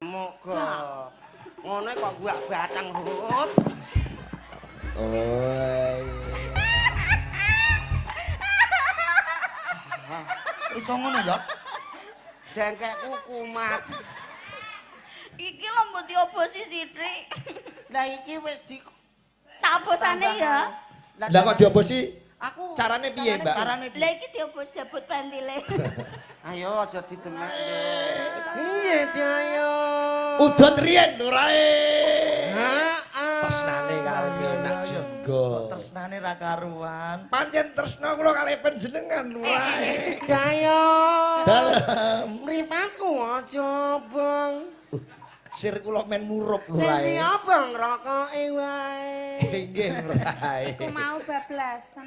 Moga. Ngono kok gua batang hup. Oh. Iso ngono ya? Dengkekku kumat. Iki lho mbok diobosi sithik. Lah iki wis di tak obosane ya. Lah kok diobosi? Aku carane piye, Mbak? Carane piye? Lah iki diobos jabut bandile. Ayo aja didemek. Iya, ayo. Udon riyen lurae. Heeh. Tresnane karo enak jenggo. Kok tresnane ra karuan? Pancen tresna kula kalih panjenengan lurae. Ayo. Dalem mripatku aja obong. Sir kula men murup lurae. Sing diobong rokoke wae. Nggih lurae. Iku mau bablasen.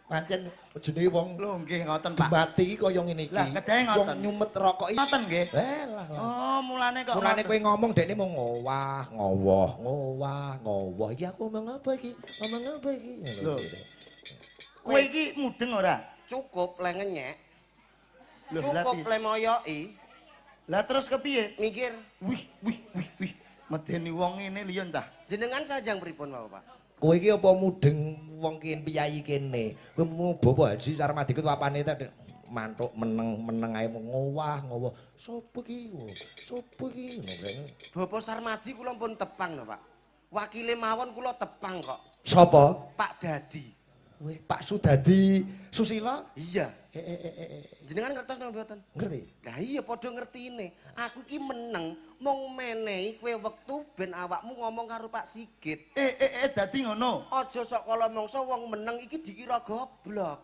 Pancen jenenge wong lho nggih ngoten Pak. Mati iki kaya ngene iki. Lah kedahe ngoten. Wong nyumet rokok iki. Ngoten nggih. Lah. Oh, mulane kok. Mulane kowe ngomong dekne mung ngowah, ngowoh, ngowah, ngowoh. Iki aku ngomong apa iki? Ngomong apa iki? Lho. Kowe iki mudeng ora? Cukup le ngenyek. Cukup le moyoki. Lah terus kepiye? Mikir. Wih, wih, wih, wih. Medeni wong ngene liyon cah. Jenengan sajang pripun wau, Pak? Kowe iki apa mudeng wong kene piyayi kene? Kowe mau Bapak Haji Sarmadi ku apane ta mantuk meneng-meneng ae ngowah ngowoh. Sopo iki? Sopo iki? Bapak Sarmadi kula pun tepang lho, Pak. Wakile mawon kula tepang kok. Sapa? Pak Dadi. Weh, Pak Sudadi Susila? Iya. Jenengan ngertos napa mboten? Ngerti. Lah iya padha ngertine. Aku iki meneng mung menehi kowe wektu ben awakmu ngomong karo Pak Sigit. Dadi ngono. Aja sok kala mangsa wong meneng iki dikira goblok.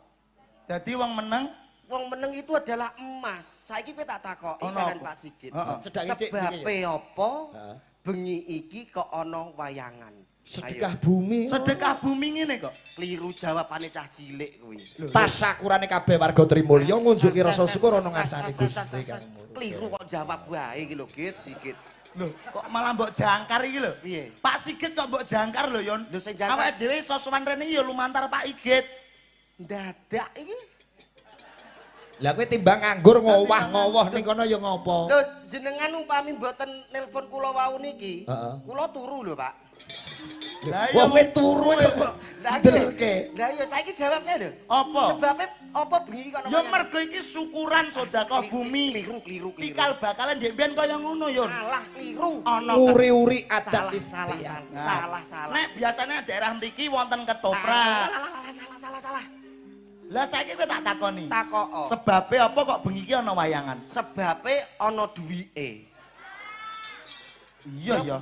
Dadi wong meneng? Wong meneng itu adalah emas. Saiki kowe tak takoki kalian Pak Sigit. Sebabe apa bengi iki kok ana wayangan? Sedekah bumi. Sedekah bumi ngene kok. Kliru jawabane cah cilik kuwi. Tasakurane kabeh warga Trimulya ngunjuki rasa syukur ana ngasane Gusti Kang. Kliru kok jawab wae iki lho, Git, Sigit. Lho, kok malah mbok jangkar iki lho. Piye? Pak Sigit kok mbok jangkar lho, Yon. Lho sing jangkar. Awake dhewe iso sowan rene ya lumantar Pak Igit. Dadak iki. Lah kowe timbang nganggur ngowah-ngowoh ning kono ya ngopo? Lho, jenengan umpami mboten nelpon kula wau niki, kula turu lho, Pak. Lah wong kowe turu kok ndelke. Lah iya saiki jawab saya lho. Apa? Sebabe apa bengi iki kono? Ya mergo iki syukuran sedekah bumi. Kliru kliru kliru. Cikal bakalan ndek mbiyen kaya ngono yo. Salah kliru. Ana uri-uri adat salah salah salah. Nek biasane daerah mriki wonten ketoprak. Salah salah salah. Lah saiki kowe tak takoni. Takok. Sebabe apa kok bengi iki ana wayangan? Sebabe ana duwike. Iya ya.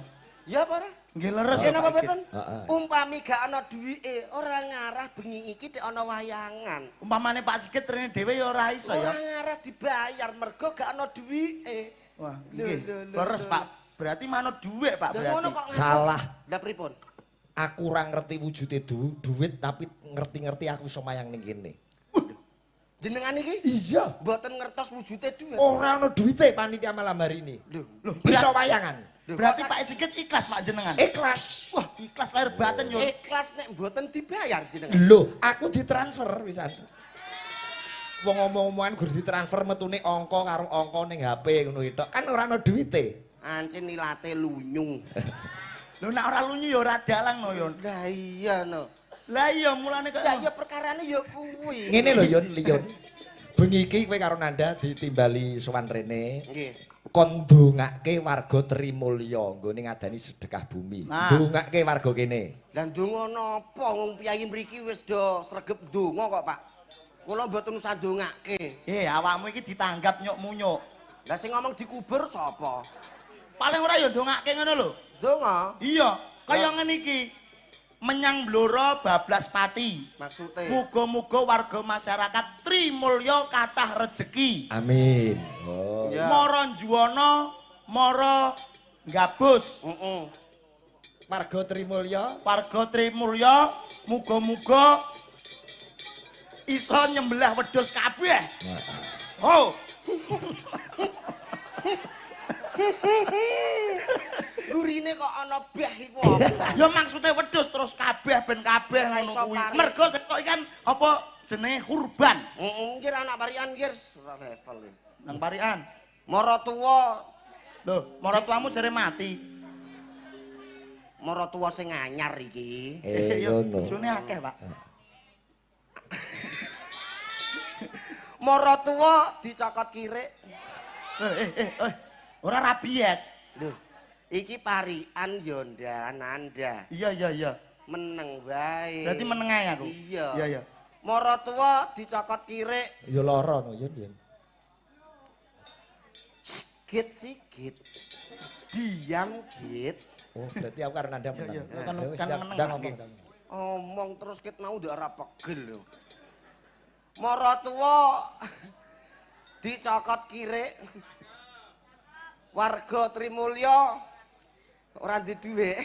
Ya apa ora? Nggih leres ya napa mboten? Umpami gak ana duwike, ora ngarah bengi iki nek ana wayangan. Umpamane Pak Sigit rene dhewe ya ora iso ya. Ora ngarah dibayar mergo gak ana duwike. Wah, nggih. Leres Pak. Berarti manut dhuwit Pak berarti. Salah. Lah pripun? Aku ora ngerti wujude duit tapi ngerti-ngerti aku iso mayang ning kene. Jenengan iki? Iya. Mboten ngertos wujude duit. Ora ana duwite panitia malam hari ini. Lho, iso wayangan. Berarti Pak Sigit ikhlas Pak jenengan? Ikhlas. Wah, ikhlas lahir batin yo. Ikhlas nek mboten dibayar jenengan. Lho, aku ditransfer pisan. Wong omong-omongan gur ditransfer metune angka karo angka ning HP ngono iki tok. Kan ora ana duwite. Ancen ilate lunyu. Lho nek ora lunyu ya ora dalang no, Yon. Lah iya no. Lah iya mulane kok. Lah iya perkarane ya kuwi. Ngene lho Yon, Liyon. Bengi iki kowe karo Nanda ditimbali sowan rene. Nggih. Kon ndongake warga Trimulya nggone ngadani sedekah bumi. Ndongake warga kene. Lah ndonga napa wong piyayi mriki wis do sregep ndonga kok, Pak. Kula mboten usah ndongake. Awakmu iki ditanggap nyuk-munyuk. Lah sing ngomong dikubur sapa? Paling ora ya ndongake ngono lho. Ndonga? Iya, kaya ngene iki. Menyang Blora bablas pati. Maksude muga-muga warga masyarakat Trimulya kathah rejeki. Amin. Oh. Ya. Mara Juwana, mara Gabus. Heeh. Warga Trimulya, warga Trimulya muga-muga iso nyembelah wedhus kabeh. Oh. Gurine kok ana beh iku apa? Ya maksude wedhus terus kabeh ben kabeh ngono kuwi. Mergo sekok iki kan apa jenenge kurban. Heeh, nggih anak parian nggih ora level. Nang parian. Mara tuwa Lho, maratuamu jare mati. Maratuwa sing anyar iki. Eh, ngono. Bojone akeh, Pak. Maratuwa dicokot kirik. Ora rabies. Lho, iki parian yo Nanda. Iya, iya, iya. Meneng wae. Berarti meneng ae aku. Iya. Iya, iya. Maratuwa dicokot kirik. Ya lara no, Yun, Yun. Sigit, sigit. Diam, Git. Oh, berarti aku karo Nanda meneng. Iya, iya. Kan meneng. Omong terus ket mau ndak ora pegel lho. Maratuwa dicokot kirik. Warga Trimulya ora duwe dhuwit.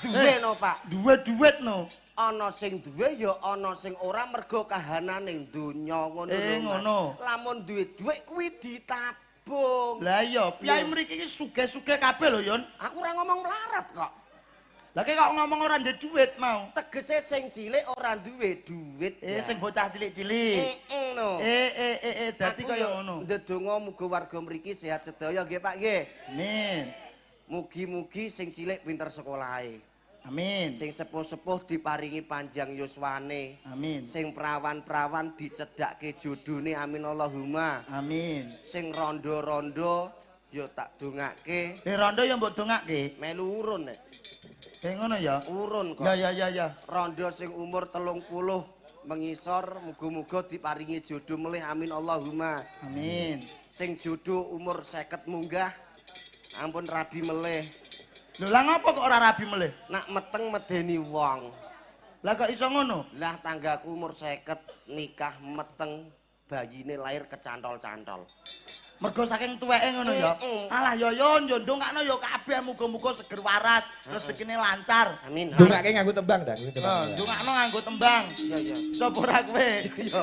Duwe no, Pak. Duwe dhuwit no. Ana sing duwe ya ana sing ora mergo kahanane donya ngono lho. Ngono. Lamun duwe dhuwit kuwi ditabung. Lah iya, piyai mriki iki sugih-sugih kabeh lho, Yun. Aku ora ngomong melarat kok. Lah kok ngomong ora ndek dhuwit mau. Tegese sing cilik ora duwe dhuwit. Sing bocah cilik-cilik. Heeh no. Dadi kaya ngono. Ndedonga muga warga mriki sehat sedaya nggih, Pak nggih. Amin. Mugi-mugi sing cilik pinter sekolahe. Amin. Sing sepuh-sepuh diparingi panjang yuswane. Amin. Sing prawan-prawan dicedhakke jodone. Amin Allahumma. Amin. Sing rondo-rondo ya tak dongake. Rondo ya mbok dongake. Melu urun nek. Ngono ya. Urun kok. Ya ya ya ya. Rondo sing umur 30 mengisor muga-muga diparingi jodoh melih. Amin Allahumma. Amin. Sing jodoh umur 50 munggah ampun rabi melih. Lho lah ngopo kok ora rabi melih? Nak meteng medeni wong. Lah kok iso ngono? Lah tanggaku umur 50 nikah meteng bayine lahir kecantol-cantol. Mergo saking tuweke ngono ya. Alah ya yo ndongakno ya kabeh muga-muga seger waras, rezekine lancar. Amin. Ndongake nganggo tembang dah, nganggo tembang. Ndongakno nganggo tembang. Iya iya. Sapa ora kowe? Iya.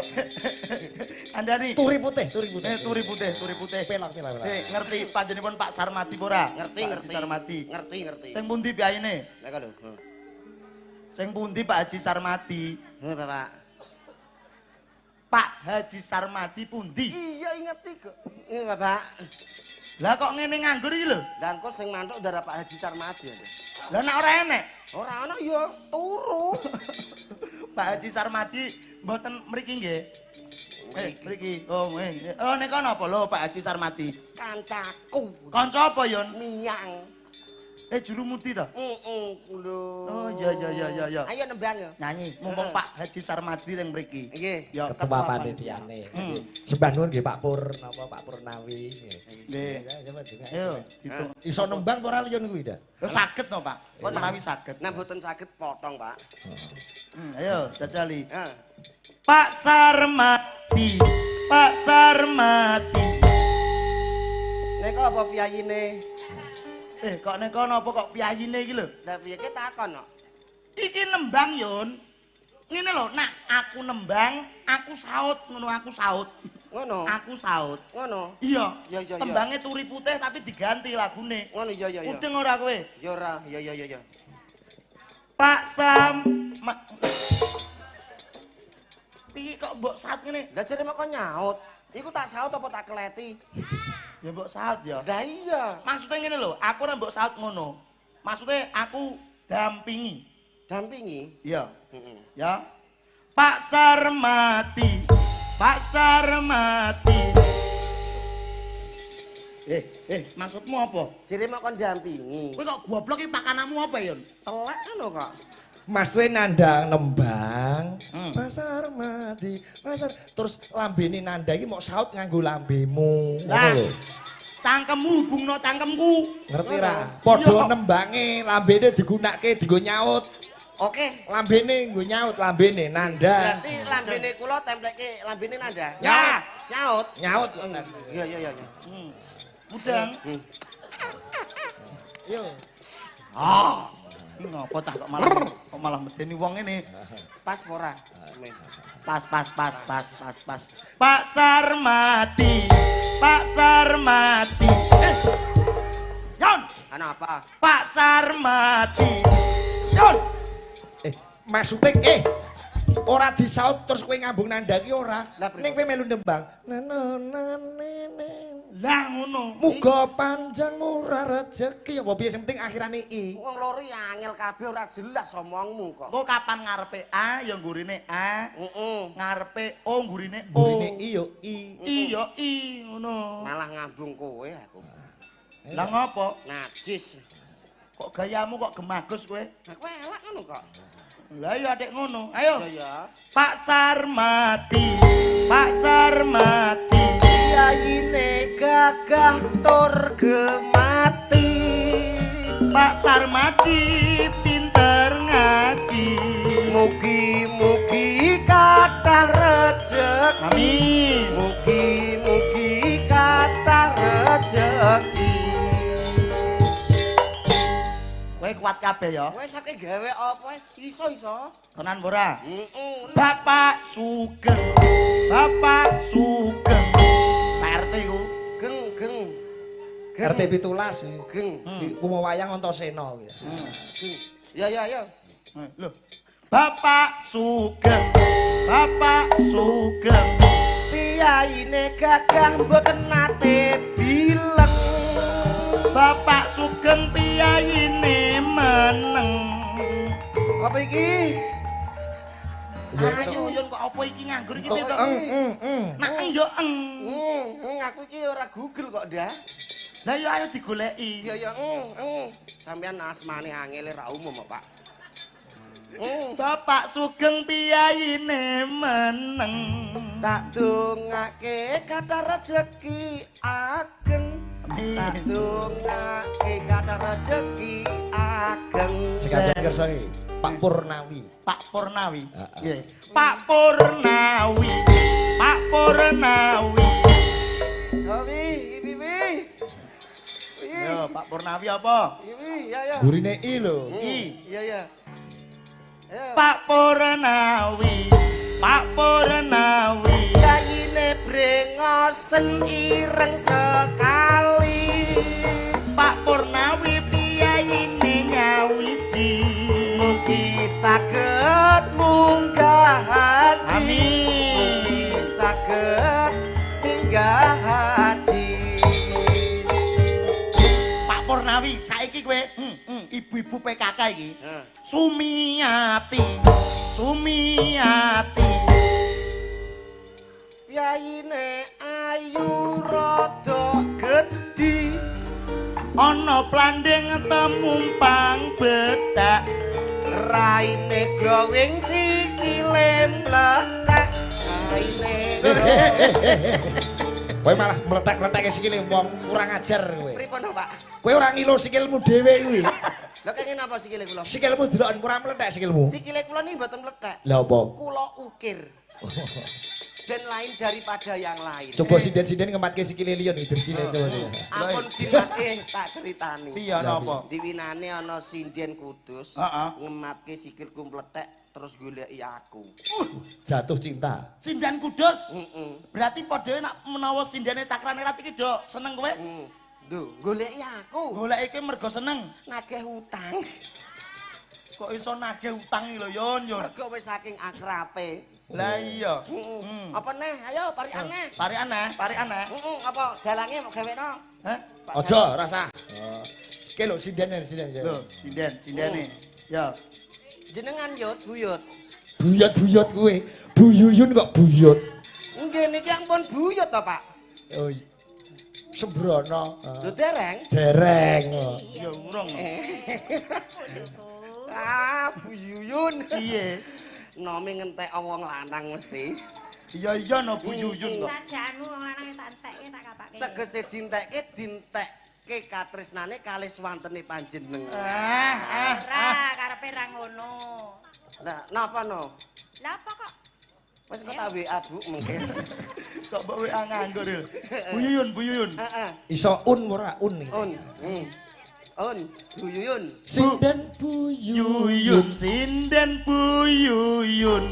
Andani. Turi putih, turi putih. Turi putih, turi putih. Pelak, pelak, pelak. Ngerti panjenenganipun Pak Sarmadi apa ora? Ngerti, ngerti. Sarmadi. Ngerti, ngerti. Sing pundi piyayine? Lah lho. Sing pundi Pak Haji Sarmadi? Heh, Bapak. Pak Haji Sarmadi pundi? Iya ngerti kok. Ini Bapak. Lah kok ngene nganggur iki lho? Lah engko sing mantuk darah Pak Haji Sarmadi. Lah nek ora enek? Ora ana ya turu. Pak Haji Sarmadi mboten mriki nggih. Mriki. Oh, oh nek ana apa lho Pak Haji Sarmadi? Kancaku. Kanca apa, Yon? Miyang. Juru mudi ta? Heeh, lho. Oh iya iya iya iya iya. Ayo nembang ya. Nyanyi, mumpung Pak Haji Sarmadi teng mriki. Nggih. Ya ketua panitiane. Sembah nuwun nggih Pak Pur, napa Pak Purnawi. Nggih. Ayo, iso nembang apa ora liyon kuwi dah? Lho saged to, Pak. Kok menawi saged. Nek mboten saged potong, Pak. Ayo jajali. Pak Sarmadi, Pak Sarmadi. Nek apa piyayine? Kok nek kono apa kok piyayine iki lho? Lah piye ki takon kok. Iki nembang, Yun. Ngene lho, nak aku nembang, aku saut ngono, aku saut. Ngono. Aku saut. Ngono. Iya. Iya iya. Tembange turi putih tapi diganti lagune. Ngono iya iya iya. Mudeng ora kowe? Ya ora, iya iya iya. Pak Sam Iki kok mbok saut ngene? Lah jare moko nyaut. Iku tak saut apa tak keleti? Ya mbok saut ya. Lah iya. Maksudnya ngene lho, aku ora mbok saut ngono. Maksudnya aku dampingi. Dampingi? Iya. Heeh. Ya. Pak Sarmadi, Pak Sarmadi. Maksudmu apa? Jere mok kon dampingi. Kowe kok goblok iki pakananmu apa, Yun? Telek ngono kok. Maksudnya nanda nembang, Pak Sarmadi, Pasar. Terus lambene nanda iki mok saut nganggo lambemu. Lah, cangkemmu hubungno cangkemku. Ngerti ra? Padha nembange, lambene digunakake dienggo nyaut. Oke. Lambene nggo nyaut, lambene nanda. Berarti lambene kula templeke lambene nanda. Ya. Nyaut. Nyaut. Iya iya iya. Mudeng. Yo. Ah. Ini ngopo cah kok malah medeni wong ini. Pas ora? Pas pas pas pas pas pas. Pak Sarmadi, Pak Sarmadi. Yon. Ana apa? Pak Sarmadi. Yon. Maksudnya ora disaut terus kowe ngambung nanda ki ora. Ning kowe melu nembang. Na na na ne ne. Lah ngono. Muga panjang murah rejeki. Apa piye sing penting akhirane i. Wong loro ya angel kabeh ora jelas omongmu kok. Engko kapan ngarepe A ya nggurine A. Heeh. Ngarepe O nggurine O. Gurine i yo i. I ya I ngono. Malah ngambung kowe aku. Lah ngopo? Najis. Kok gayamu kok gemagus kowe? Lah kowe elek ngono kok. Lah ya adik ngono. Ayo. Ya ya. Pak Sarmati. Pak Sarmati. Yayine gagah tur gemati. Pak Sarmati pinter ngaji. Mugi-mugi kathah rejeki. Amin. Mugi-mugi kathah rejeki. Kowe kuat kabeh ya. Wes akeh gawe apa wis iso-iso. Tenan ora? Heeh. Bapak Sugeng. Bapak Sugeng. Pak RT iku. Geng geng. RT 17. Geng. Kumo wayang Antasena kuwi. Geng. Ya ya ya. Lho. Bapak Sugeng. Bapak Sugeng. Piyayine gagah mboten nate bileng. Bapak Sugeng piyayine meneng. Apa iki? Ayo Yun kok apa iki nganggur iki piye to? Nak eng yo eng. Aku iki ora Google kok, Dah. Lah yo ayo digoleki. Ya ya Sampeyan asmane angele ra umum kok, Pak. Bapak Sugeng piyayine meneng. Tak dongake kathah rejeki ageng. Tak dongake kathah rejeki ageng. Sekajen kersa iki, Pak Purnawi. Pak Purnawi. Nggih. Pak Purnawi. Pak Purnawi. Wi, wi, wi. Yo, Pak Purnawi apa? Wi, ya ya. Gurine i lho. I. Iya ya. Pak Purnawi. Pak Purnawi. Yayine brengosen ireng sekali. Pak Purnawi piyayine nyawiji. Mugi saged munggah haji. Amin. Mugi saged munggah haji. Pak Purnawi saiki kowe ibu-ibu PKK iki. Sumiati. Sumiati. Piyayine ayu rada gedhi. Ana planding temumpang bedak. Raine glowing sikile mlethek. Raine. Kowe malah mlethek-mletheke sikile wong kurang ajar kowe. Pripun to, Pak? Kowe ora ngilo sikilmu dhewe kuwi. Lha kenging napa sikile kula? Sikilmu deloken ora mlethek sikilmu. Sikile kula niki mboten mlethek. Lha apa? Kula ukir. Ben lain daripada yang lain. Coba sinden-sinden ngematke sikile liya nih bersine coba. Ampun dimatke tak critani. Piye napa? Diwinane ana sinden Kudus ngematke sikilku mlethek terus goleki aku. Jatuh cinta. Sinden Kudus? Heeh. Berarti padha nak menawa sindene Sakranerat iki do seneng kowe? Lho, goleki aku. Goleki iki mergo seneng. Nagih utang. Kok iso nagih utang iki lho, Yun, Yun. Mergo wis saking akrabe. Lah iya. Apa neh? Ayo parikan neh. Parikan neh, parikan neh. Heeh, apa dalange mau gawekno? Hah? Aja, rasa. Oke lho, sindene, sinden. Lho, sinden, sindene. Ya. Jenengan yut, buyut. Buyut-buyut kowe. Buyuyun kok buyut. Nggih niki ampun buyut to, Pak. Oh. Sembrono. Lho dereng? Dereng. Ya urung. Ah, buyuyun. Piye? Nome ngentek wong lanang mesti. Iya iya no buyuyun kok. Sajaanmu wong lanang tak entekke tak kapake. Tegese dintekke dintekke katresnane kalih swantene panjenengan. Ah ah. Ora karepe ra ngono. Lah napa no? Lah apa kok? Wis kok tak WA Bu mungkin. Kok mbok WA nganggur lho. Buyuyun, buyuyun. Heeh. Iso un ora un iki. Un. Un, buyuyun. Sinden buyuyun, sinden buyuyun.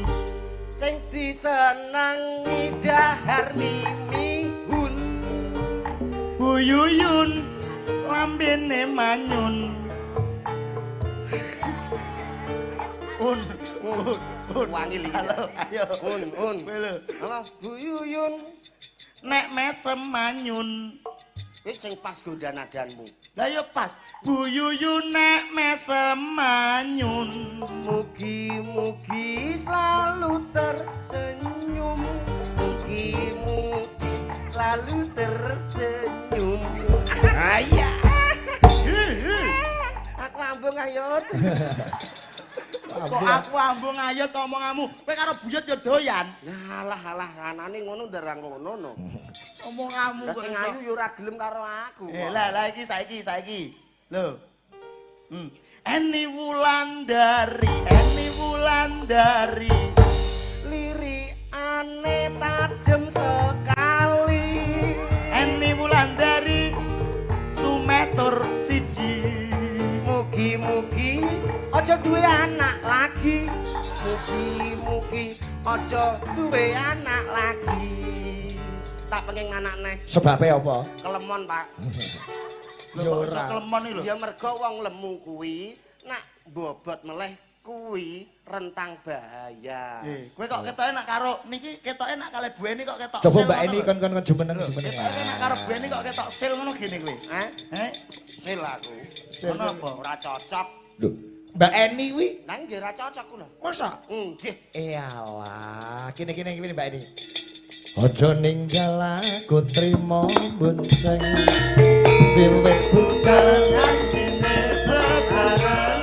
Sing disenengi dahar mimihun. Buyuyun lambene manyun. Un, un, un. Wangi li. Halo, ayo. Un, un. Kowe lho. Apa buyuyun? Nek mesem manyun. Wis sing pas godanadanmu. Lah ya pas. Bu Yuyu nek mesem manyun. Mugi-mugi selalu tersenyum. Mugi-mugi selalu tersenyum. Ayah. Aku ambung ayot. Kok aku ambung ayot omonganmu. Kowe karo buyut ya doyan. Alah alah anane ngono nderang ngono no. Omonganmu kok sing ayu ya ora gelem karo aku. Eh lah lah iki saiki saiki. Lho. Eni Wulandari, Eni Wulandari. Lirikane tajem sekali. Eni Wulandari sumetur siji. Mugi-mugi aja duwe anak lagi. Mugi-mugi aja duwe anak lagi. Tak pengen anak neh. Sebabe apa? Kelemon, Pak. Lho kok iso kelemon iki lho? Ya mergo wong lemu kuwi nak bobot meleh kuwi rentang bahaya. Kowe kok ketoke nak karo niki ketoke nak kalih Bu Eni kok ketok. Coba Mbak Eni kon-kon jumeneng jumeneng. Ketoke nak karo Bu Eni kok ketok sil ngono gene kowe. Hah? Heh? Sil aku. Sil apa? Ora cocok. Lho, Mbak Eni kuwi nang nggih ora cocok ku lho. Masa? Nggih. Eyalah, kene-kene kene Mbak Eni. Aja ninggal aku trimo bonceng. Wiwit budal janjine bebarengan.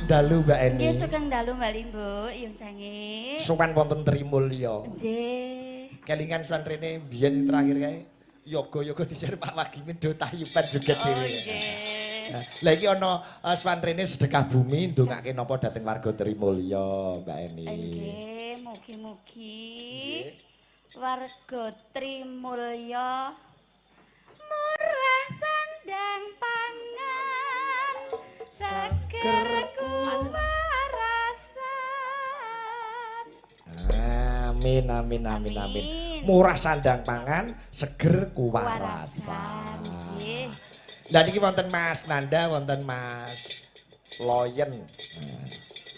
Dalu Mbak Eni. Nggih sugeng dalu Mbak Limbuk, yung jange. Sowan wonten Trimulya. Nggih. Kelingan sowan rene biyen terakhir kae yoga-yoga dishare Pak Wagimin do tayuban joget dhewe. Oh nggih. Lah iki ana sowan rene sedekah bumi ndongake napa dhateng warga Trimulya Mbak Eni. Nggih, mugi-mugi warga Trimulya murah sandang pangan, seger kuwarasan. Amin amin amin amin. Murah sandang pangan, seger kuwarasan. Lah niki wonten Mas Nanda, wonten Mas Loyen.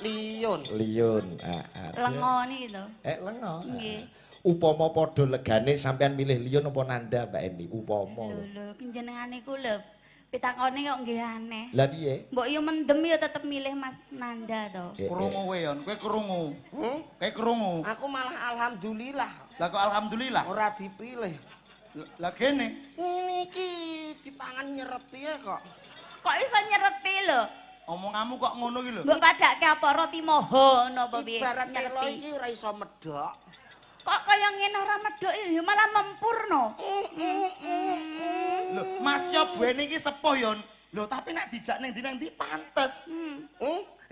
Liun. Liun. Lengo niki lho. Lengo. Nggih. Upama padha legane sampean milih Liun apa Nanda Mbak Eni? Upama lho. Lho jenengan niku lho pitakone kok nggih aneh. Lah piye? Mbok yo mendem yo tetep milih Mas Nanda to. Krungu kowe yon, kowe krungu. Kowe krungu. Aku malah alhamdulillah. Lah kok alhamdulillah? Ora dipilih. Lah kene niki dipangan nyereti ya kok. Kok iso nyereti lho? Omonganmu kok ngono iki lho. Mbok padake apa roti moho ngono apa piye? Ibarat telo iki ora iso medhok. Kok kaya ngene ora medhok ya malah mempurno. Lho, Mas yo Bu Eni iki sepuh yon. Lho, tapi nek dijak ning ndi nang ndi pantes.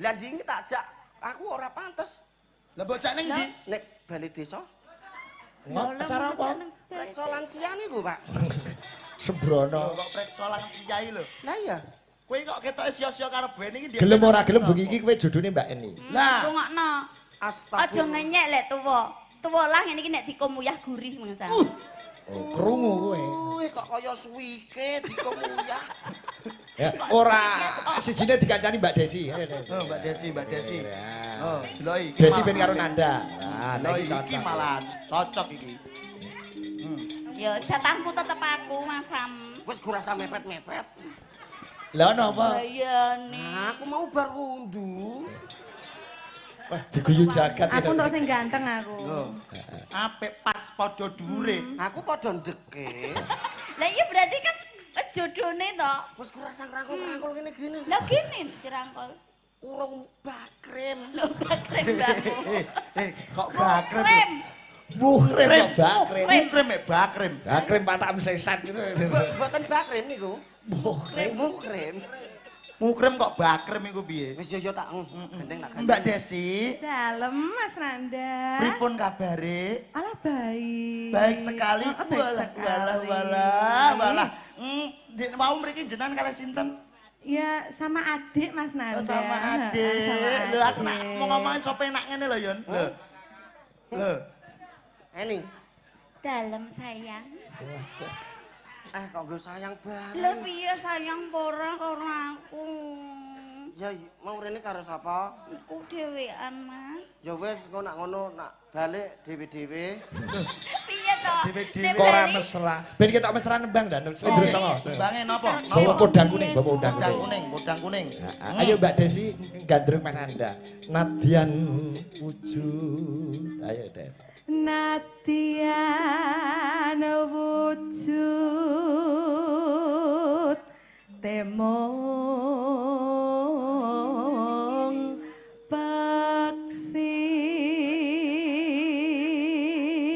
Lah ndi tak jak aku ora pantes. Lah mbok jak ning ndi? Nek bali desa. Ngopo cara apa? Preksa lansia niku, Pak. Sembrono. Lho kok preksa lansia iki lho. Lah iya. Kowe kok ketoke sia-sia karo Bu Eni iki. Gelem ora gelem bengi iki kowe jodone Mbak Eni. Lah, rungokno. Astagfirullah. Aja ngenyek lek tuwa. Tuwa lah ngene iki nek dikomuyah gurih mangsa. Oh, krungu kowe. Kowe kok kaya suwike dikomuyah. Ya, ora sijine dikancani Mbak Desi. Oh, Mbak Desi, Mbak Desi. Oh, deloki. Desi ben karo Nanda. Nah, iki malah cocok iki. Ya, jatahmu tetep aku, Mas Sam. Wis gue rasa mepet-mepet. Lah ono apa? Bayane. Aku mau bar wundu. Wah, diguyu jagat. Aku ndok sing ganteng aku. Lho. Apik pas padha dhuwure. Aku padha ndeke. Lah iya berarti kan wis jodone to. Wis ku rasa ngrangkul-ngrangkul ngene gini. Lah gini dirangkul. Urung bakrem. Lho bakrem mbakmu. Kok bakrem? Muhrim kok bakrem. Muhrim mek bakrem. Bakrem patak sesat gitu. Mboten bakrem niku. Muhrim. Muhrim. Mukrem kok bakrem iku piye? Wis yo tak gandeng tak gandeng. Mbak Desi. Dalem Mas Nanda. Pripun kabare? Alah baik. Baik sekali. Oh, baik walah, sekali. Walah walah walah. Mau mriki jenengan kalih sinten? Ya sama adik Mas Nanda. Oh, sama adik. Lho aku nak mau ngomongin sapa enak ngene lho Yun. Lho. Lho. Eni. Dalem sayang. Kok nggo sayang banget. Lho piye sayang ora karo aku. Ya mau rene karo sapa? Aku dhewean, Mas. Ya wis engko nak ngono nak balik dhewe-dhewe. Piye to? Dhewe-dhewe. Kok ora mesra. Ben ketok mesra nembang dan Slendro Songo. Nembange napa? Bawa podang kuning, bawa podang Podang kuning. kuning, podang kuning. Ayo Mbak Desi gandrung Mas Nanda. Nadyan wujud. Ayo Des. Nadyan wujud temong paksi.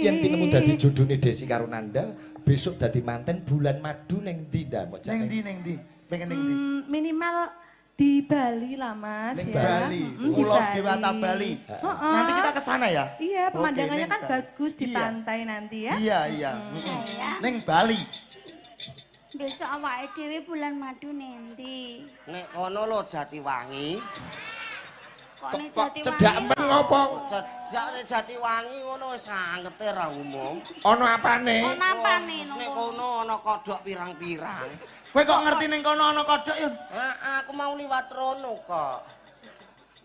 Yen tinemu dadi jodhone Desi karo Nanda, besok dadi manten bulan madu ning ndi ndak mbok Ning ndi ning ndi? Pengen ning ndi? Minimal di Bali lah Mas. Ning ya. Bali, Di Pulau Bali. Dewata Bali. Heeh. Nanti kita ke sana ya? Iya, pemandangannya Oke, kan ning bagus di Iya. pantai nanti ya. Iya, iya. Sayang. Ning Bali. Besok awake dhewe bulan madu nanti. Nek kono lho Jatiwangi. Kok ning Jatiwangi? Cedak men ngopo? Cedak nek Jatiwangi ngono wis angete ra umum. Ana apane? Ono apane Nek kono ana kodhok pirang-pirang. Kowe kok ngerti ning kono ana kodhok, Yun? Heeh, aku mau liwat rono kok.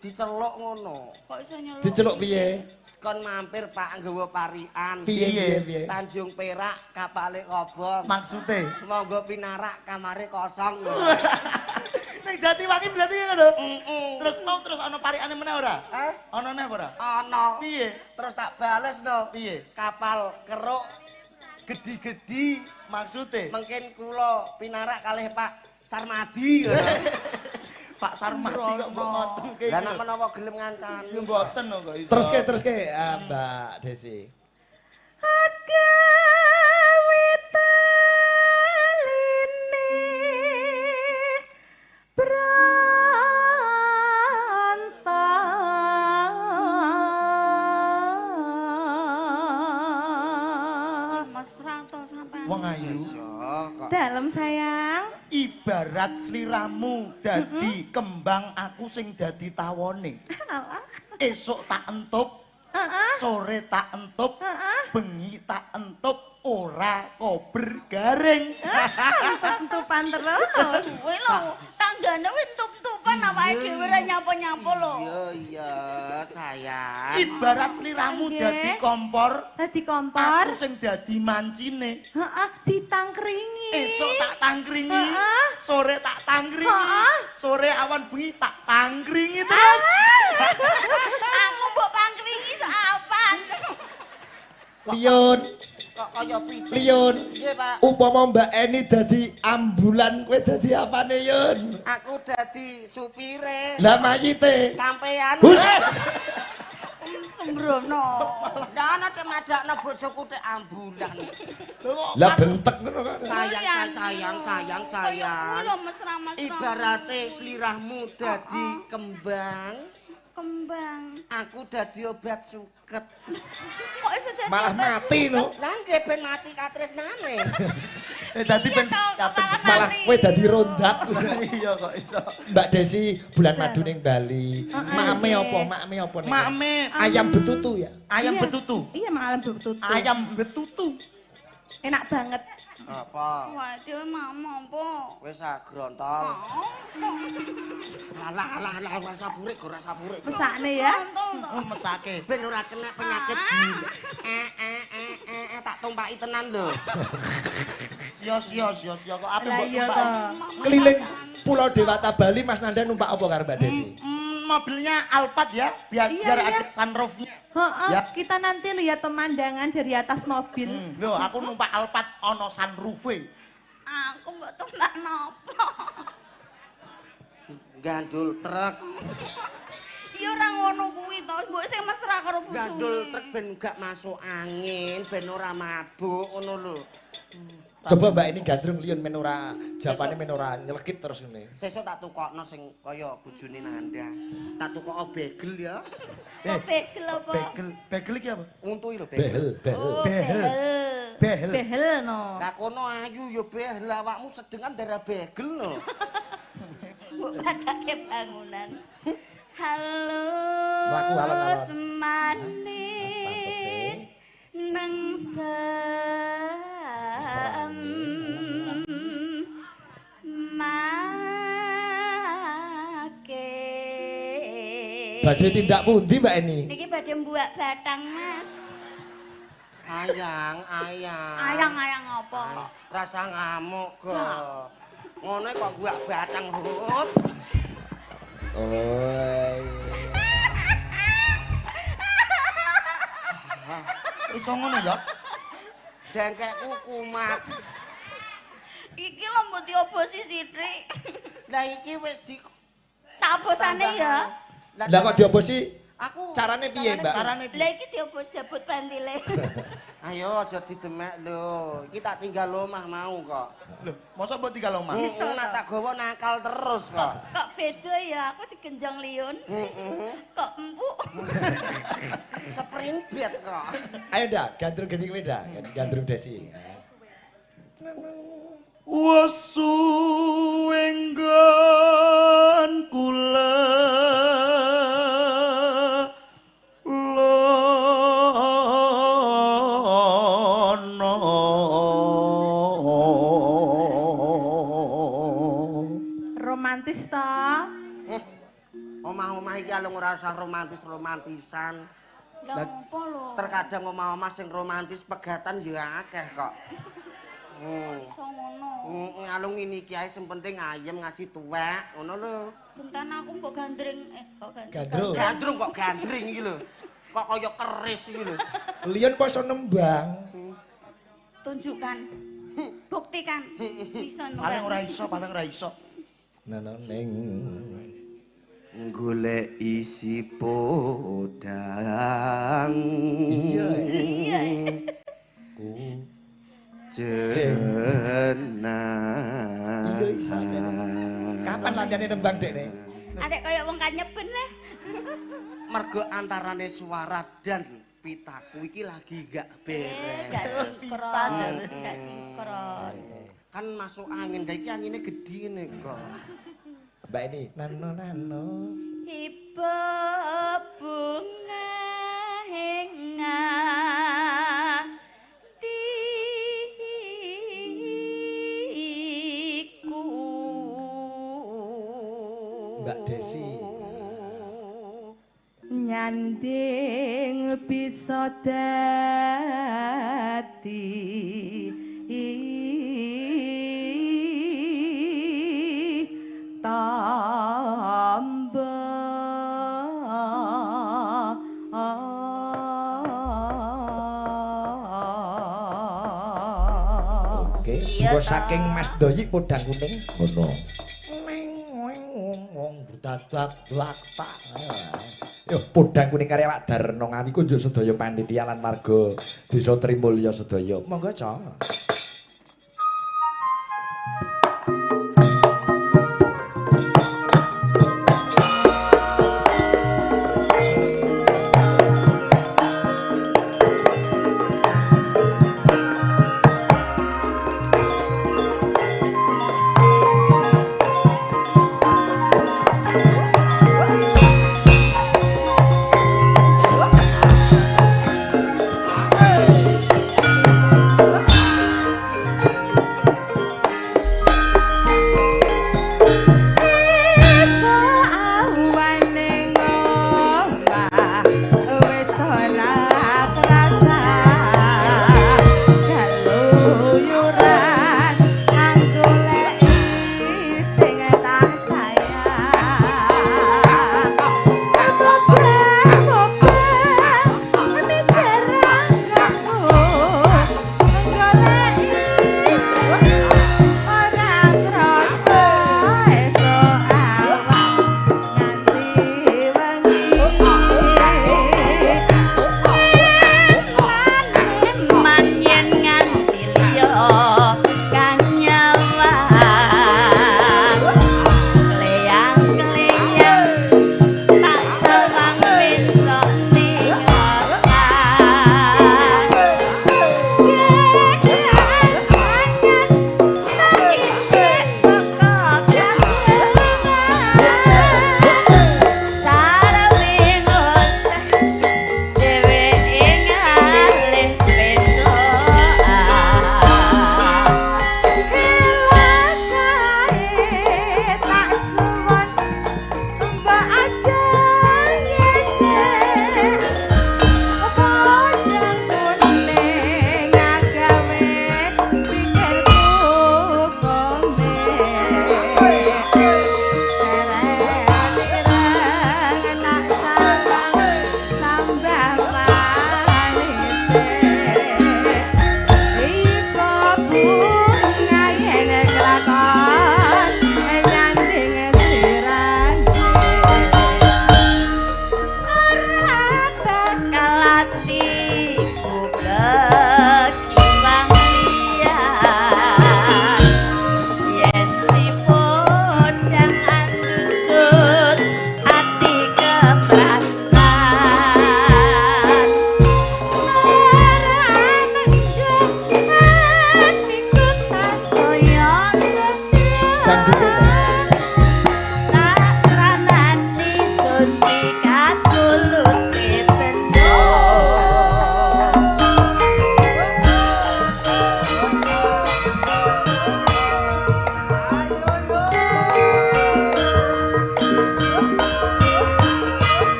Diceluk ngono. Kok iso nyeluk? Diceluk piye? Kon mampir Pak nggawa parian. Piye piye piye? Tanjung Perak kapale kobong. Maksude? Monggo pinarak kamare kosong. Ning Jatiwangi berarti ngono. Terus mau terus ana parikane meneh ora? Hah? Ana neh ora? Ana. Piye? Terus tak bales no. Piye? Kapal keruk gedi-gedi. Maksude? Mungkin kula pinarak kalih Pak Sarmadi. Pak Sarmadi kok mbok ngoten Lah nek menawa gelem ngancani. Ya mboten kok iso. Teruske Mbak Desi. Agawe taline branta. Mesra to sampean. Wong ayu. Dalem sayang. Ibarat sliramu dadi kembang aku sing dadi tawone. Alah. Esuk tak entup, sore tak entup, bengi tak entup, ora kober garing. Entup-entupan terus. Kowe lho, tanggane wis entup-entupan awake dhewe ora nyapa-nyapa lho. Iya iya sayang. Ibarat sliramu dadi kompor, Dadi kompor. Aku sing dadi mancine. Heeh, ditangkringi. Esuk tak tangkringi, sore tak tangkringi, sore awan bengi tak tangkringi terus. Aku mbok pangkringi seapan. Lion, Kok kaya pitik. Lion. Piye, Pak? Upama Mbak Eni dadi ambulan, kowe dadi apane, Yun? Aku dadi supire. Lah mayite. Sampean. Hus. Sembrono. Lah ana tek madakno bojoku tek ambulan. Lah bentek ngono kan. Sayang sayang sayang sayang. Kuwi lho mesra-mesra. Ibarate slirahmu dadi kembang, kembang. Aku dadi obat suket. Kok iso dadi malah mati no. Lah nggih ben mati katresnane. Dadi ben malah kowe dadi rondat. Iya kok iso. Mbak Desi bulan madu ning Bali. Makme apa? Makme apa ning? Makme ayam betutu ya. Ayam betutu. Iya, ayam betutu. Ayam betutu. Enak banget. Apa? Waduh, mama apa? Wis ah grontol. Alah alah alah rasa burik, go rasa burik. Mesakne ya. Mesake. Ben ora kena penyakit gula. Tak tumpaki tenan lho. Sio-sio sio-sio kok ape mbok tumpaki. Keliling Pulau Dewata Bali Mas Nanda numpak apa karo Mbak Desi? Mobilnya Alphard ya, biar biar ada sunroofnya. Heeh, ya. Kita nanti lihat pemandangan dari atas mobil. Loh, aku numpak Alphard ono sunroofe. Aku mbok tumpak nopo? Gandul truk. Ya ora ngono kuwi to, mbok sing mesra karo bojone. Gandul truk ben gak masuk angin, ben ora mabuk ngono lho. Coba Mbak ini gandrung liun men ora japane men ora nyelekit terus ngene. Sesuk tak tukokno sing kaya bojone Nanda. Tak tukokno begel ya. Kok begel apa? Begel, begel iki apa? Untu iki lho begel. Behel, behel. Oh, Behel. behel. Behel. Behel no. Lah kono ayu ya behel awakmu sedengan darah begel lho. Mbok padake bangunan. Mlaku alon-alon. Halus manis nang sem make. Badhe tindak pundi Mbak Eni? Niki badhe mbuak batang, Mas. Ayang, ayang. Ayang-ayang apa? Rasa ngamuk go. Ngono kok gua batang hup. Oh. Iso ngono ya? Dengkekku kumat. Iki lho mbok diobosi sithik. Lah iki wis di Tak obosane ya. Lah kok diobosi? Aku Carane piye, Mbak? Carane piye? Lah iki diobos jabut bandile. Ayo aja didemek lho. Iki tak tinggal omah mau kok. Lho, mosok mbok tinggal omah? Heeh, nak tak gawa nakal terus kok. Kok beda ya aku digenjong liun. Kok empuk. Sprint bed kok. Ayo dah, gandrung genti kowe dah, gandrung Desi. Wesu enggon kula lono. Romantis ta? Omah-omah iki alung ora usah romantis-romantisan. Lah ngopo lho? Terkadang omah-omah sing romantis pegatan ya akeh kok. Iso ngono. Alung ngene iki ae sing penting ayem ngasih tuwek, ngono lho. Gentan aku mbok gandring kok gandring. Gandrung. Gandrung kok gandring iki lho. Kok kaya keris iki lho. Liun poso nembang. Tunjukkan. Buktikan. Bisa nembang. Paling ora iso, paling ora iso. Nana ning golek isi podang. Iya. Iya. Ku jenang. Iya iso. Kapan latihannya nembang dek nih? Adek kaya wong kanyeben lah. Mergo antarane suara dan pitaku iki lagi gak beres. Gak sinkron, gak sinkron. Kan masuk angin, iki anginnya gede nih kok. Mbak ini nano nano. Ibu bunga henga. Mbak Desi. Nyanding bisa dadi tamba. Oke, monggo saking Mas Doyik podang kuning ngono. Dadak dak tak. Yo podang kuning karya Pak Darno Ngawi kunjuk sedaya panitia lan warga Desa Trimulya sedaya. Monggo, Cok.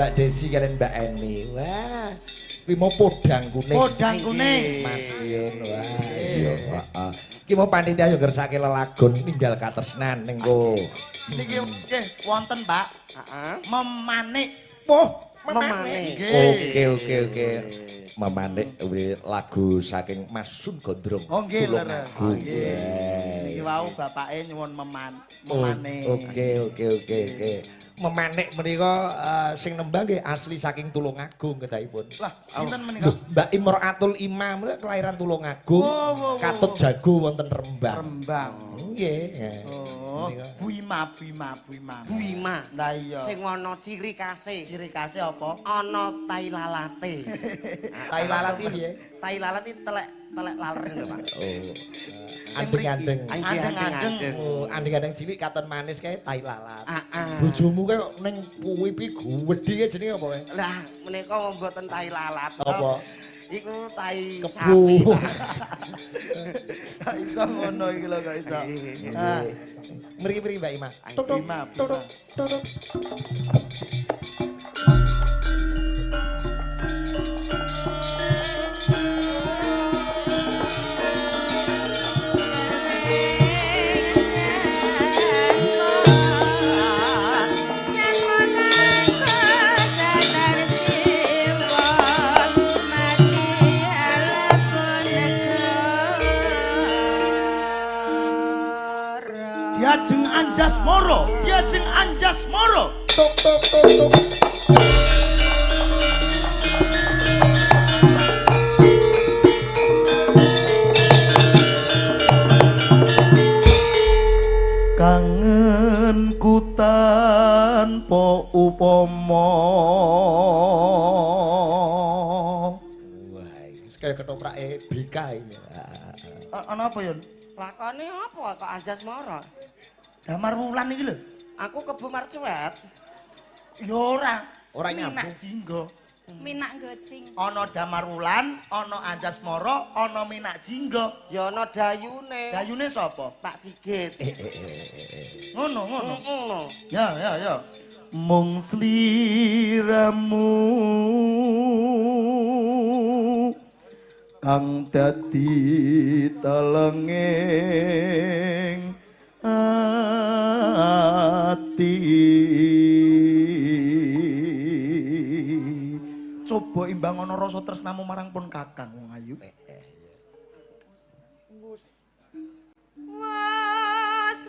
Mbak Desi kalian Mbak Eni. Wah, kuwi mau podang kuning. Podang kuning. Mas Yun. Wah, iya, heeh. Iki mau panitia yo ngersake lelagon ninggal katresnan ning ko. Niki nggih wonten, Pak. Heeh. Memanik. Oh, memanik. Oke, oke, oke. Memanik kuwi lagu saking Mas Sun Gondrong. Oh nggih leres. Nggih. Niki wau bapake nyuwun memanik. Oke, oke, oke, oke. Memanik menika sing nembang nggih asli saking Tulungagung kedahipun. Lah, sinten menika? Mbak Imroatul Imam menika kelahiran Tulungagung. Katut Jago wonten Rembang. Rembang. Nggih. Oh, Bu Ima, Bu Ima, Bu Ima. Bu Ima. Lah iya. Sing ana ciri khase. Ciri khase apa? Ana tai lalate. Tai lalat iki piye? Tai lalat iki telek laler lho, Pak. Oh. Andeng-andeng. Andeng-andeng. Oh, andeng-andeng cilik katon manis kae tai lalat. Heeh. Bojomu kae kok ning kuwi pi gedhe kae jenenge apa kae? Lah, menika mboten tai lalat. Apa? Iku tai Kebo. sapi. Gak iso ngono iki lho, gak iso. Ah, Mriki-mriki Mbak Ima. Bu Ima, Bu Ima. Tuk. Diajeng Anjasmoro, Diajeng Anjasmoro. Tuk tuk tuk tuk. Kangenku tanpa upama. Wah, iki kaya ketoprake BK ini. Ana apa, Yun? Lakone apa kok Anjasmoro? Damar Wulan iki lho. Aku kebo marcuet. Ya ora. Ora nyambung. Minak Jinggo. Minak gocing. Ana Damar Wulan, ana Anjasmoro, ana Minak Jinggo. Ya ana dayune. Dayune sapa? Pak Sigit. Ngono, ngono. Ngono. Ya, ya, ya. Mung sliramu kang dadi telenging ati. Coba imbang ana rasa tresnamu marang pun kakang wong ayu. Wis lawes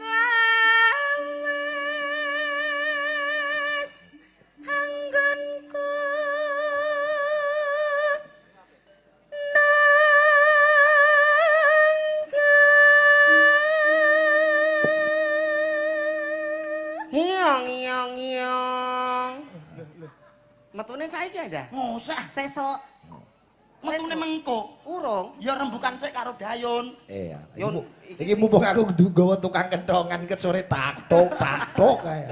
anggonku Ngiyong ngiyong ngiyong. Metune saiki aja. Ngosah, Sesuk metune mengko. Urung. Ya rembukan sik karo Dayun. Iya. Yun, Iki mumpung aku kudu nggawa tukang kentongan ket sore taktok taktok kae.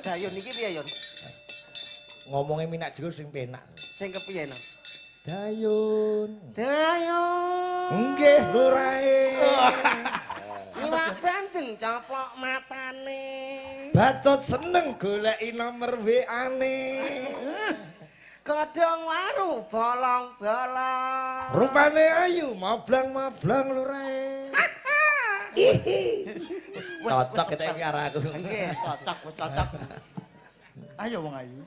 Dayun iki piye, Yun? Ngomongnya Minak Jinggo sing penak. Sing kepiye no? Dayun. Dayun. Nggih, lurahe. Iwak bandeng coplok matane. Bacot seneng goleki nomor WA-ne. Godhong waru bolong-bolong. Rupane ayu, mablang-mablang lurahe. Ihi. Cocok kita iki karo aku. Nggih. Wis cocok, wis cocok. Ayo wong ayu.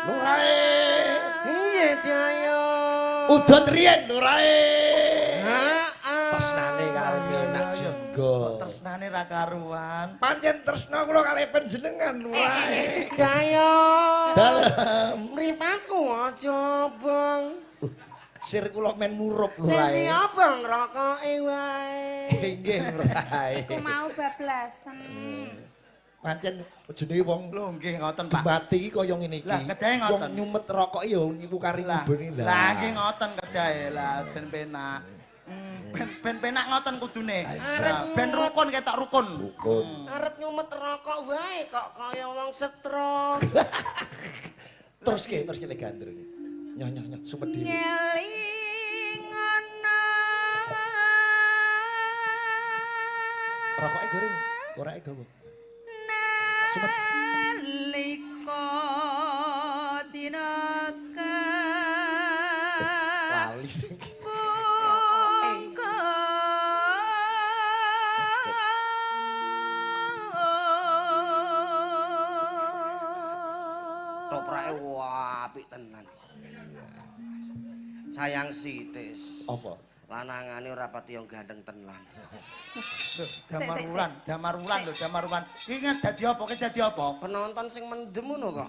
Lurahe. Iya, Dayun. Udon riyen lurahe. Heeh. Tresnane karo Minak Jinggo. Kok tresnane ra karuan. Pancen tresna kula kalih panjenengan lurahe. Dayun. Dalem. Mripatku aja obong. Sir kula men murup Sing lurahe. diobong rokoke wae. Nggih lurahe. Aku mau bablasan. Pancen jenenge wong Lho nggih ngoten, Pak. mati iki kaya ngene iki. Lah, kedahe ngoten. Wong nyumet rokok ya niku kari Lah, ngubeni lah nggih ngoten kedahe lah ben penak. Ben penak ngoten kudune. Ben rukun ketok rukun. Rukun. Arep nyumet rokok wae kok kaya wong stroke. Terus ke le gandrung. Nyoh nyoh nyoh sumet dhewe. Ngelingono. Rokoke goreng, korake gowo. Sumet. Nalika dina lali. Toprake apik tenan. Sayang sitis. Apa? Lanangane ora pati yo ganteng tenan. Damar Wulan, lho, Damar Wulan. Iki dadi apa? Ki dadi apa? Penonton sing mendem ngono kok.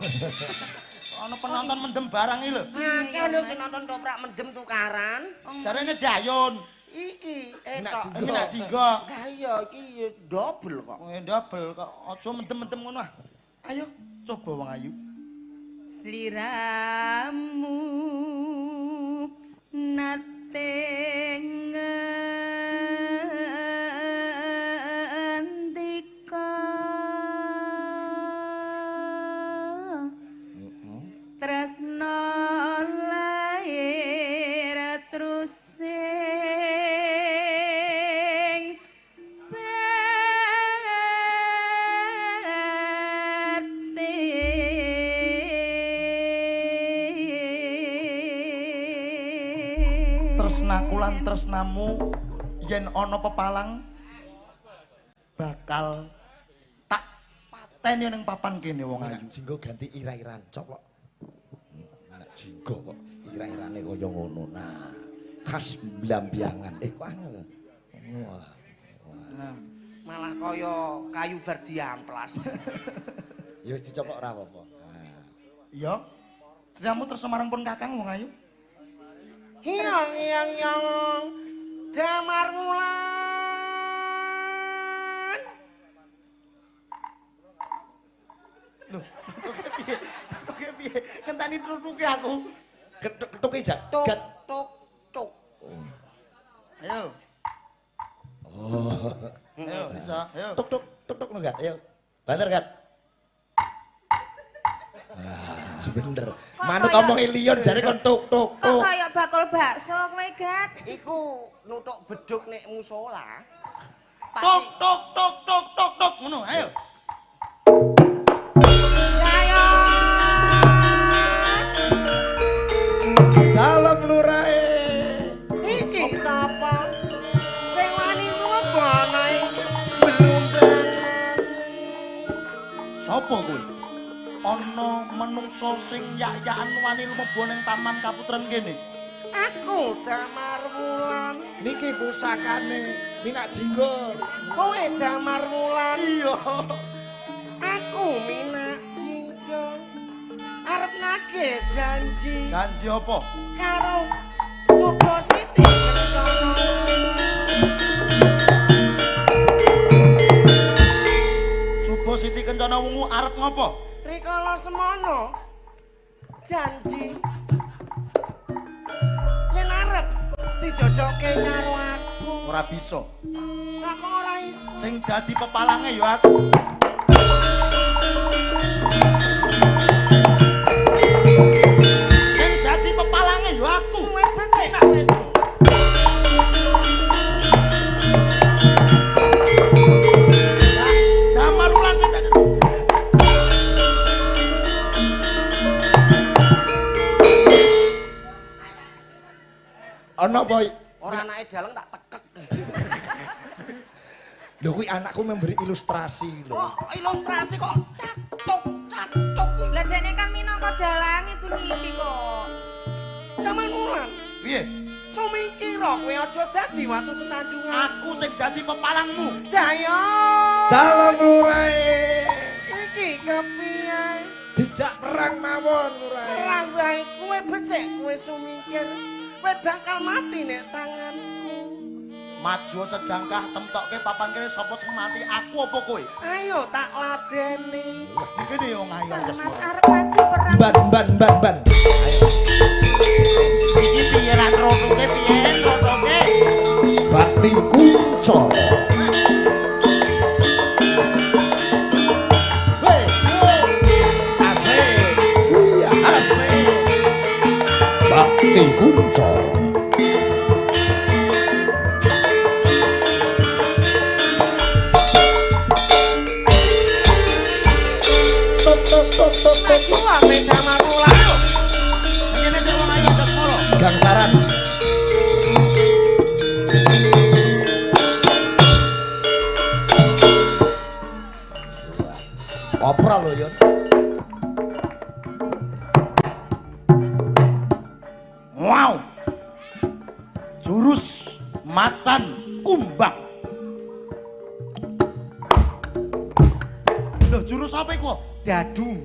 Ana penonton mendem barang iki lho. Akeh lho sing nonton toprak mendem tukaran. Jarene Dayun. Iki etok. Minak Jinggo. Lah iya iki double kok. Double kok. Aja mendem-mendem ngono ah. Ayo coba wong ayu. Sliramu nate ngendika tresna lair terus sing tresnaku lan tresnamu yen ana pepalang bakal tak pateni ning papan kene wong ayu. Jinggo ganti ira-iran coplok. Nak jinggo kok ira-irane kaya ngono. Nah, khas blambiangan. Kok angel. Wah. Nah, malah kaya kayu bar diamplas. Ya wis dicoplok ora apa-apa. Nah. Iya. Sliramu tresna marang pun kakang wong ayu. Hyang hyang hyang Damar Wulan. Loh, piye? Piye? Ngenteni trutuke aku. Ketuke jak. Tuk tuk tuk. Ayo. Oh. Ayo bisa, ayo. Tuk tuk tuk tuk nggak? Ayo. Banter gat. Ah, bener. Manut omonge Lion jare kon tuk tuk tuk. Kok kaya bakul bakso kowe, Gat? Iku nutuk beduk nek musola. Tuk tuk tuk tuk tuk tuk ngono, ayo. Ayo. Dalem lurae. Iki sapa? Sing wani mlebono ing blumbangan. Sapa kowe? Ana menungso sing yak-yakan wani lumebu ning Taman Kaputren kene. Aku Damar Wulan. Niki pusakane Minak Jinggo. Kowe Damar Wulan. Iya. Aku Minak Jinggo. Arep nagih janji. Janji apa? Karo Subo Siti Kencana. Subo Siti Kencana wungu arep ngopo? Rikala semono janji yen arep dijodohke karo aku. Ora bisa. Lah kok ora iso? Sing dadi pepalange ya aku. Sing dadi pepalange ya aku. Luwih becik wis. Damar Wulan sing dadi. Ana apa? Ora anake dalang tak tekek. Lho kuwi anakku memberi ilustrasi lho. Oh, ilustrasi kok tak tuk tak tuk. Lah dene kan minangka dalange bengi iki kok. Damar Wulan. Piye? Sumingkira kowe aja dadi watu sesandungan. Aku sing dadi pepalangmu. Dayo. Dalem lurae. Iki kepiye? Dijak perang mawon lurae. Perang wae kowe becik kowe sumingkir. Kowe bakal mati nek tanganku. Maju sejangkah temtokke papan kene sapa sing mati aku apa kowe? Ayo tak ladeni. Iki ne wong ayu Mas arep maju perang. Ban ban ban ban. Ayo. Iki piye lan rotoke piye rotoke? Ban Bakti Kuncara. Hei, asik. Iya, asik. Bakti Kuncara. Maju ape Damar Wulan. Ngene sing wong ayu Dasmara. Gangsaran. Koprol lho, Yun. Wow. Jurus macan kumbang. Loh, jurus apa iku? Dadu.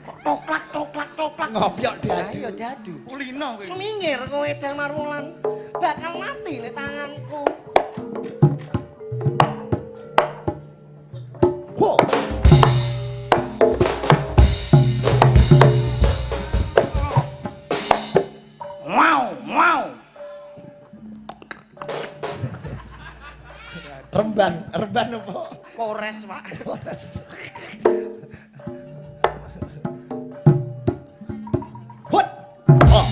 Kok toklak toklak toklak. Ngopyok dadu. Ayo dadu. Kulino kowe. Sumingir kowe Damar Wulan. Bakal mati nek tanganku. Wo. Wow, wow. Remban, remban apa? Kores, Pak. Kores. Hut. Oh.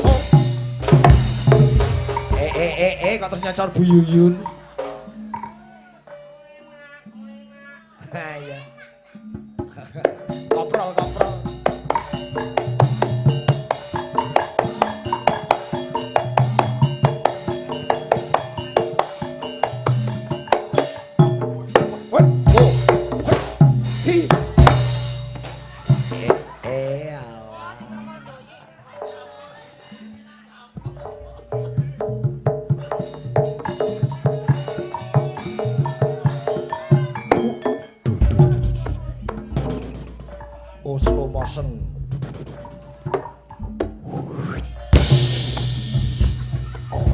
Oh. Kok terus nyocor Bu Yuyun. Nah, iya. Koprol, koprol. Hut. Oh. Hut. Hi. Alah. Oh, slow motion. Oh,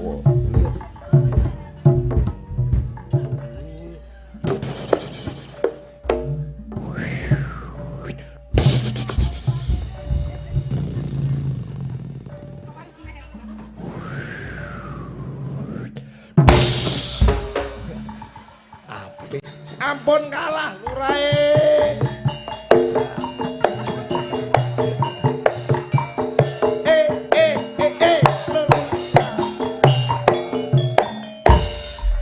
oh. Apik. Ampun kalah lurae.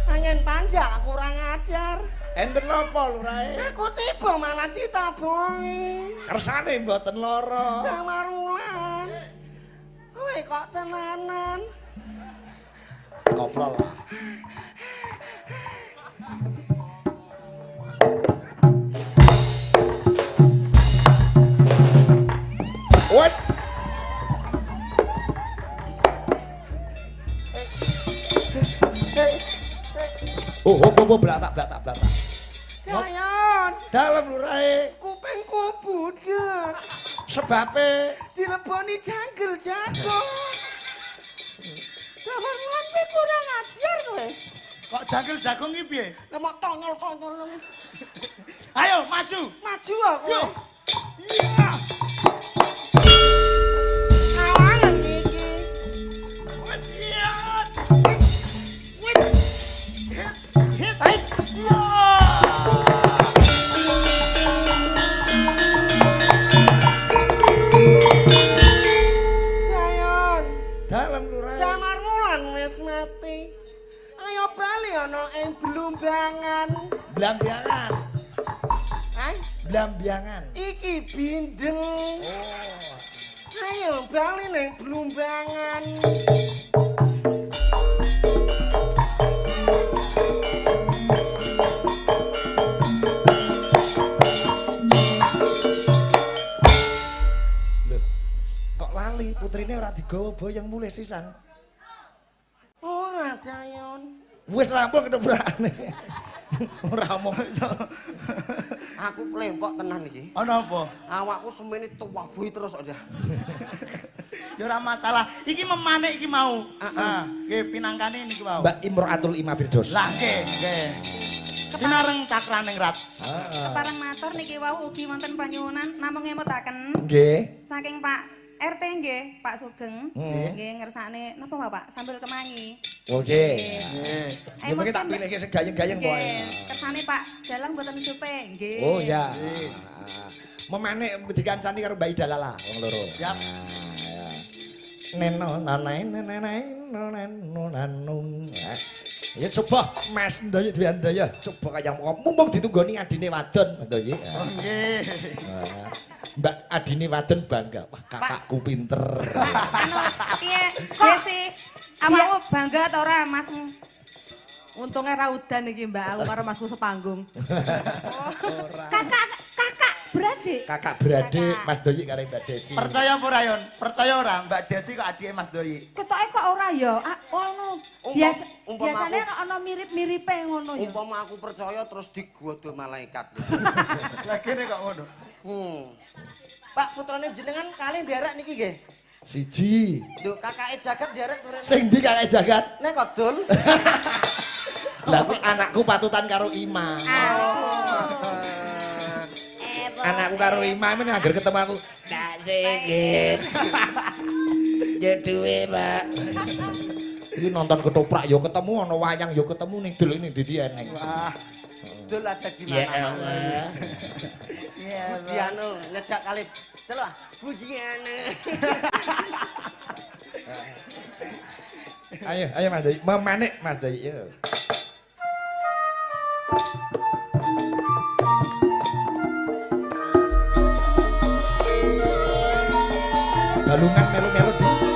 Angen panjang kurang ajar. Enten napa lurae? Aku tiba malah ditabungi. Kersane mboten lara. Damar Wulan. Kowe kok tenanan. Koprol. What? Oh, oh, oh, blatak, blatak, blatak. Dayon, Dalem lurae, kupingku budhek. sebabe Dileboni janggel jago. Damar Wulan kowe kurang ajar kowe. Kok jangkil jagung iki piye? Lah mok tongol-tongol. Ayo maju. Maju ah kowe. Yo. Iya. Sawangan iki. Wit, iya. Wit. Hit, hit. Hait. Wah. Dayon. dalem lurae. Damar Wulan wis mati. Ayo bali ana ing Blumbangan. Blambangan, Hai, blambangan. iki bindeng. Oh. Ayo bali ning Blumbangan. Lho, kok lali putrine ora digawa boyong mulih sisan. Ora Dayon. Wis rampung ketoprakane. Ora omong. Aku klempok tenan iki. Ana apa? Awakku semene tuwabuhi terus aja. Ya ora masalah. Iki memanik iki mau. Ah, nggih pinangkane niki mau. Mbak Imroatul Ima Firdaus. Lah nggih, nggih. Sinareng cakraning rat. Heeh. Kepareng matur niki wau ugi wonten panyuwunan namung ngemutaken Nggih. saking Pak RT nggih, Pak Sugeng. Nggih ngersakne napa Bapak sambil kemangi. Oke. Nggih. Ya mungkin tak pilihke sing gayeng-gayeng pokoke. Nggih, kersane Pak Dalang mboten supe nggih. Oh ya. Memanik dikancani karo Mbak Ida Lala wong loro. Siap. Neno nanai nenenai noneno nanung. Ya coba Mas Ndoyo Dwi Handoyo coba kaya mumpung ditunggoni adine wadon Mas Ndoyo. Oh nggih. Mbak adine wadon bangga. Wah kakakku pinter. Anu piye Desi? Awakmu bangga ta ora Masmu? Untungnya ra udan iki Mbak, aku karo Masku sepanggung. Ora. Kakak beradik. Kakak beradik Mas Doyi karo Mbak Desi. Percaya apa ora, Yon? Percaya ora Mbak Desi kok adike Mas Doyi? Ketoke kok ora ya? Ah, ono. Biasane ana mirip-miripe ngono ya. Umpama aku percaya terus digodo malaikat. Lah kene kok ngono. Pak putrane jenengan kalih nderek niki nggih. Siji. Nduk kakake jagat nderek turene. Sing ndi kakake jagat? Nek kodul. Lah kuwi anakku patutan karo Ima. Anakku karo Ima men angger ketemu aku, "Nak Sigit." Ya duwe, Pak. Iki nonton ketoprak ya ketemu, ana wayang ya ketemu ning dul ning ndi eneng. Wah, dul ada di mana-mana. Ya Budiano nyedak kali. Celok ah, Budiano. Ayo, ayo Mas Doyi, memanik Mas Doyi. Yo. Balungan melu-melu di.